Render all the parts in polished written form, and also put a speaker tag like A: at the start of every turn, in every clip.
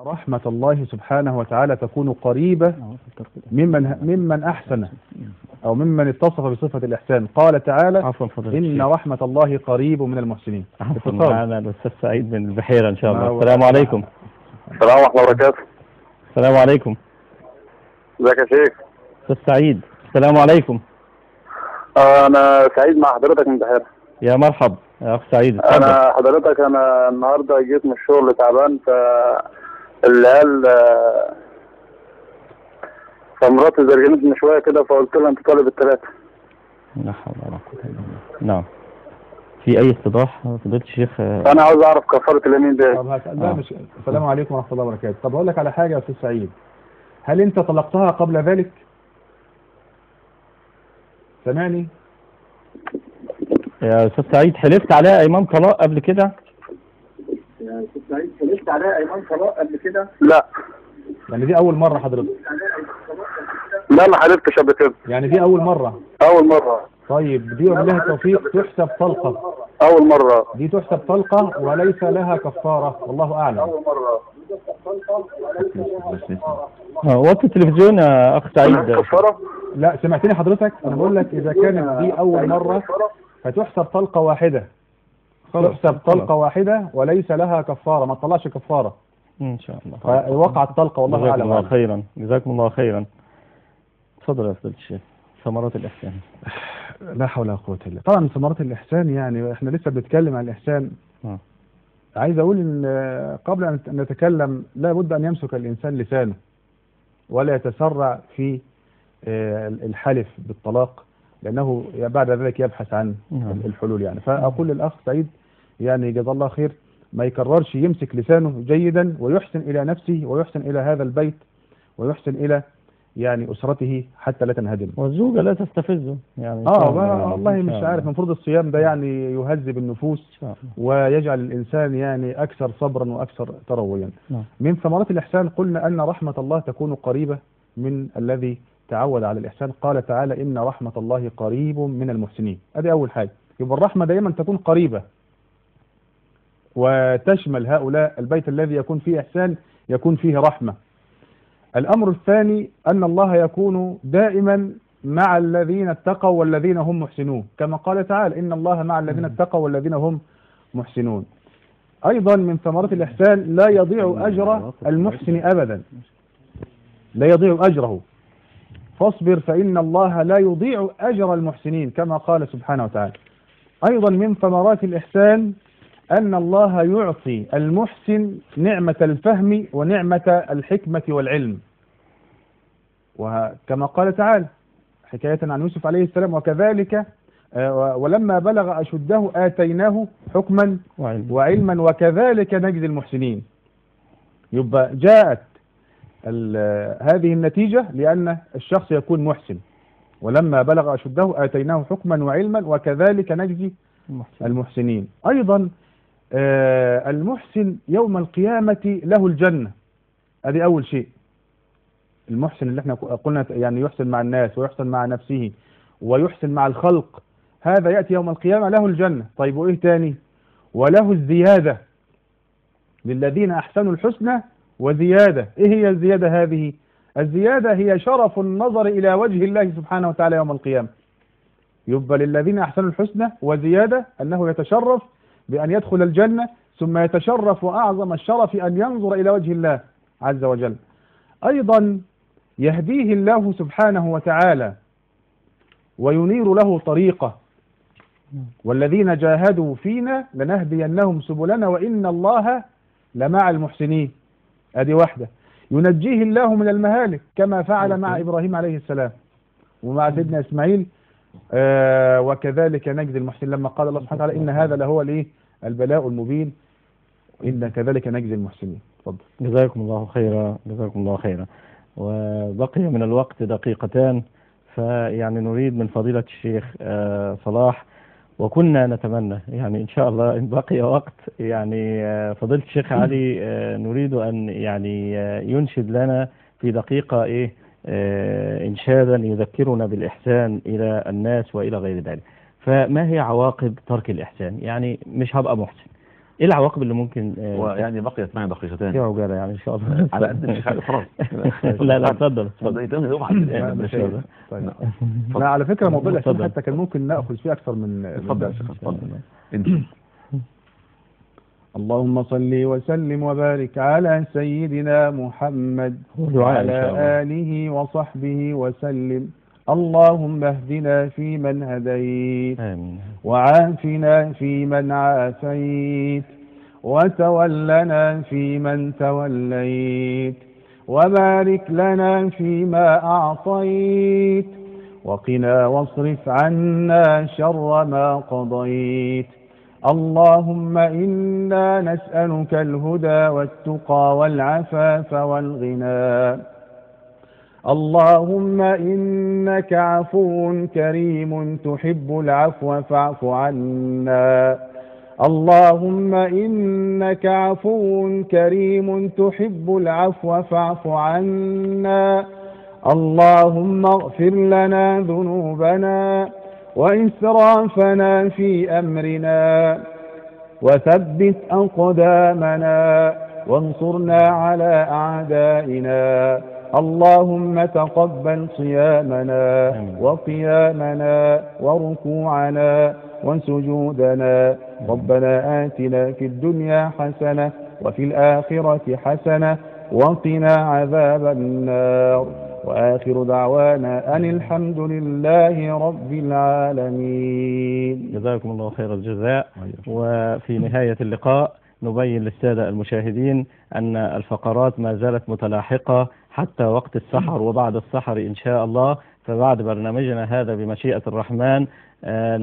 A: رحمة الله سبحانه وتعالى تكون قريبة ممن أحسن أو ممن اتصف بصفة الإحسان. قال تعالى:
B: عفوا فضيلة
A: إن
B: الشيخ.
A: رحمة الله قريب من المحسنين.
B: عفوا،
A: اتصال.
B: معنا الأستاذ سعيد من البحيرة إن شاء
A: ما
B: الله.
A: هو-
B: السلام عليكم.
C: السلام ورحمة الله وبركاته.
B: السلام عليكم.
C: ازيك يا شيخ؟
B: أستاذ سعيد، السلام عليكم.
C: أنا سعيد مع حضرتك من البحيرة.
B: يا مرحب يا أخ سعيد، اتفضل.
C: أنا حضرتك أنا النهاردة جيت من الشغل تعبان، فالعيال فمراتي زرجنتني شوية كده، فقلت لها أنت طالب الثلاثة.
B: لا حول ولا قوة إلا بالله. نعم، في أي استيضاح فضيلة الشيخ؟
C: أنا عاوز أعرف كفارة اليمين ده.
A: طب هسأل. لا مش. السلام عليكم ورحمة الله وبركاته. طب أقول لك على حاجة يا أستاذ سعيد، هل أنت طلقتها قبل ذلك؟ سامعني؟
B: يا أستاذ سعيد، حلفت عليها أيمان طلاق قبل كده؟
C: يا أستاذ سعيد، حلفت عليها أيمان طلاق قبل كده؟ لا.
A: يعني دي أول مرة حضرتك؟
C: لا، ما حلفتش قبل كده.
A: يعني دي أول مرة؟
C: أول مرة.
A: طيب دي وبالله التوفيق تحسب طلقة.
C: أول مرة.
A: دي تحسب طلقة وليس لها كفارة، والله أعلم.
C: أول مرة.
B: وطي التلفزيون يا أخ سعيد.
C: كفارة؟
A: لا سمعتني حضرتك؟ أنا بقول لك إذا كانت دي أول مرة فتحسب طلقة واحدة. تحسب طلقة واحدة وليس لها كفارة، ما تطلعش كفارة.
B: إن شاء الله.
A: فوقعت طلقة والله
B: جزاكم
A: أعلم.
B: الله خيرا، جزاكم الله خيرا. تفضل يا فضيلة الشيخ، ثمرات الإحسان.
A: لا حول ولا قوة إلا بالله. طبعا ثمرات الإحسان، يعني احنا لسه بنتكلم عن الإحسان. عايز أقول إن قبل أن نتكلم لا بد أن يمسك الإنسان لسانه ولا يتسرع في الحلف بالطلاق، لأنه بعد ذلك يبحث عن الحلول يعني. فأقول للأخ سعيد يعني جزاه الله خير، ما يكررش، يمسك لسانه جيدا ويحسن إلى نفسه ويحسن إلى هذا البيت ويحسن إلى يعني أسرته حتى لا تنهدم.
B: والزوجة لا تستفزه يعني.
A: والله مش عارف، المفروض الصيام ده يعني يهذب النفوس ويجعل الإنسان يعني أكثر صبرا وأكثر ترويا. من ثمرات الإحسان قلنا أن رحمة الله تكون قريبة من الذي تعود على الإحسان. قال تعالى: إن رحمة الله قريب من المحسنين. أدي أول حاجة، يبقى الرحمة دائما تكون قريبة وتشمل هؤلاء. البيت الذي يكون فيه إحسان يكون فيه رحمة. الأمر الثاني أن الله يكون دائما مع الذين اتقوا والذين هم محسنون، كما قال تعالى: إن الله مع الذين اتقوا والذين هم محسنون. أيضا من ثمرات الإحسان لا يضيع أجر المحسن أبدا، لا يضيع أجره. فاصبر فإن الله لا يضيع أجر المحسنين، كما قال سبحانه وتعالى. أيضا من ثمرات الإحسان أن الله يعطي المحسن نعمة الفهم ونعمة الحكمة والعلم، وكما قال تعالى حكاية عن يوسف عليه السلام: وكذلك ولما بلغ أشده آتيناه حكما وعلما وكذلك نجزي المحسنين. يبقى جاءت هذه النتيجة لأن الشخص يكون محسن. ولما بلغ أشده آتيناه حكما وعلما وكذلك نجزي المحسنين. أيضا المحسن يوم القيامة له الجنة. هذه أول شيء. المحسن اللي احنا قلنا يعني يحسن مع الناس ويحسن مع نفسه ويحسن مع الخلق، هذا يأتي يوم القيامة له الجنة. طيب وإيه تاني؟ وله الزيادة للذين أحسنوا الحسنى وزيادة. إيه هي الزيادة هذه؟ الزيادة هي شرف النظر إلى وجه الله سبحانه وتعالى يوم القيامة. يبقى للذين أحسنوا الحسنى وزيادة أنه يتشرف بأن يدخل الجنة، ثم يتشرف وأعظم الشرف أن ينظر إلى وجه الله عز وجل. أيضا يهديه الله سبحانه وتعالى وينير له طريقة. والذين جاهدوا فينا لنهدينهم سبلنا وإن الله لمع المحسنين. أدي واحدة. ينجيه الله من المهالك كما فعل مع إبراهيم عليه السلام ومع سيدنا إسماعيل، وكذلك نجزي المحسن لما قال الله سبحانه وتعالى: إن هذا لهو البلاء المبين، إن كذلك نجزي المحسنين. تفضل.
B: جزاكم الله خيرا، جزاكم الله خيرا. وبقي من الوقت دقيقتان، فيعني نريد من فضيلة الشيخ صلاح، وكنا نتمنى يعني إن شاء الله إن بقي وقت يعني فضيلة الشيخ علي نريد أن يعني ينشد لنا في دقيقة إيه إنشادا يذكرنا بالإحسان إلى الناس وإلى غير ذلك. فما هي عواقب ترك الإحسان؟ يعني مش هبقى محسن، إيه العواقب اللي ممكن
D: ويعني بقيت معي دقيقتين
B: في عجالة يعني إن شاء الله
D: على قد الشيخ علي خلاص.
B: لا لا اتفضل.
A: طيب. لا على فكرة موضوع الإحسان حتى كان ممكن نأخذ فيه أكثر من.
D: اتفضل يا شيخ اتفضل.
A: اللهم صل وسلم وبارك على سيدنا محمد وعلى آله وصحبه وسلم. اللهم اهدنا فيمن هديت، وعافنا فيمن عافيت، وتولنا فيمن توليت، وبارك لنا فيما أعطيت، وقنا واصرف عنا شر ما قضيت. اللهم إنا نسألك الهدى والتقى والعفاف والغنى. اللهم إنك عفو كريم تحب العفو فاعف عنا. اللهم إنك عفو كريم تحب العفو فاعف عنا. اللهم اغفر لنا ذنوبنا وإسرافنا في أمرنا، وثبت أقدامنا، وانصرنا على أعدائنا. اللهم تقبل صيامنا وقيامنا وركوعنا وسجودنا. ربنا آتنا في الدنيا حسنة وفي الآخرة حسنة وقنا عذاب النار. وآخر دعوانا أن الحمد لله رب العالمين.
B: جزاكم الله خير الجزاء. وفي نهاية اللقاء نبين للسادة المشاهدين أن الفقرات ما زالت متلاحقة حتى وقت السحر وبعد السحر إن شاء الله. فبعد برنامجنا هذا بمشيئة الرحمن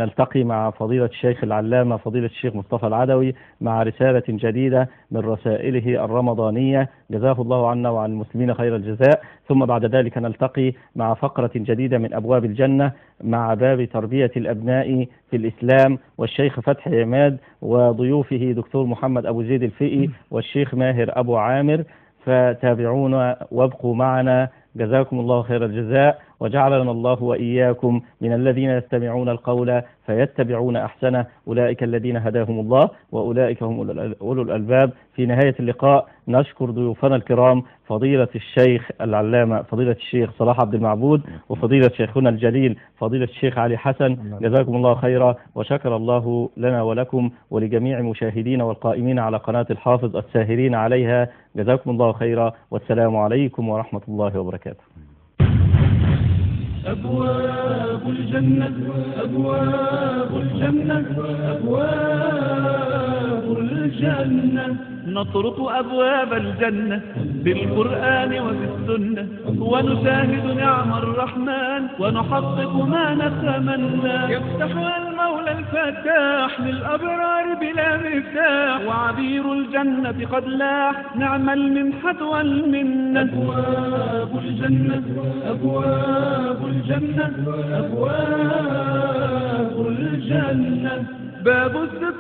B: نلتقي مع فضيلة الشيخ العلامة فضيلة الشيخ مصطفى العدوي مع رسالة جديدة من رسائله الرمضانية، جزاه الله عنا وعن المسلمين خير الجزاء. ثم بعد ذلك نلتقي مع فقرة جديدة من أبواب الجنة مع باب تربية الأبناء في الإسلام، والشيخ فتحي عماد وضيوفه دكتور محمد أبو زيد الفقي والشيخ ماهر أبو عامر. فتابعونا وابقوا معنا، جزاكم الله خير الجزاء، وجعلنا الله وإياكم من الذين يستمعون القول فيتبعون أحسنه، أولئك الذين هداهم الله وأولئك هم أولو الألباب. في نهاية اللقاء نشكر ضيوفنا الكرام فضيلة الشيخ العلامة فضيلة الشيخ صلاح عبد المعبود، وفضيلة شيخنا الجليل فضيلة الشيخ علي حسن، جزاكم الله خيرا، وشكر الله لنا ولكم ولجميع المشاهدين والقائمين على قناة الحافظ الساهرين عليها، جزاكم الله خيرا، والسلام عليكم ورحمة الله وبركاته.
E: أبواب الجنة، أبواب الجنة، أبواب الجنة، نطرق أبواب الجنة بالقرآن وبالسنة، ونشاهد نعم الرحمن ونحقق ما نتمنى. يفتحها المولى الفتاح للأبرار بلا مفتاح، وعبير الجنة قد لاح، نعم المنحة والمنة. أبواب الجنة، أبواب الجنة، أبواب الجنة، باب الصدق